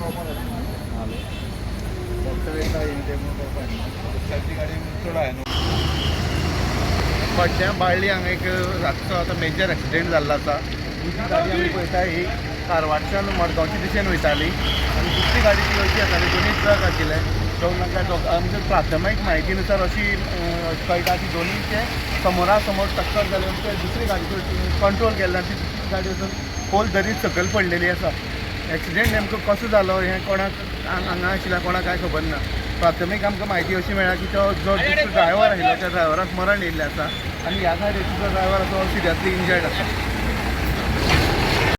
कळपाक डॉक्टर येता हे ते म्हणून कळपाक दुसऱ्याची गाडी चड आहे न्हू. भटण्यां बाळ्ळी हांगा एक रातचो आतां मेजर एक्सिडेंट जाल्लो आसा. ही जी गाडी आमी पळयता ही कारवारच्यान मडगांवचे दिशेन वयताली आनी दुसरी गाडी ती अशी येताली. दोनूय ट्रक आशिल्ले. दोन आमच्या प्राथमीक म्हायतीनुसार अशी कळटा की दोनीचे समोरा समोर टक्कर जाली आनी ते दुसरी गाडीचो कंट्रोल केल्ले आनी ती दुसरी गाडी वचून खोल दरीत सकयल पडलेली आसा. एक्सिडेंट नेमको कसो जालो हें कोणाक हांगा आशिल्ल्या कोणाक कांय खबर ना. प्राथमीक आमकां म्हायती अशी मेळ्ळा की तो जो दुसरो ड्रायव्हर आशिल्लो त्या ड्रायव्हराक मरण येयल्लें आसा आनी ह्या गाडयेचो जो ड्रायव्हर आसा तो सिरियसली इंजर्ड आसा.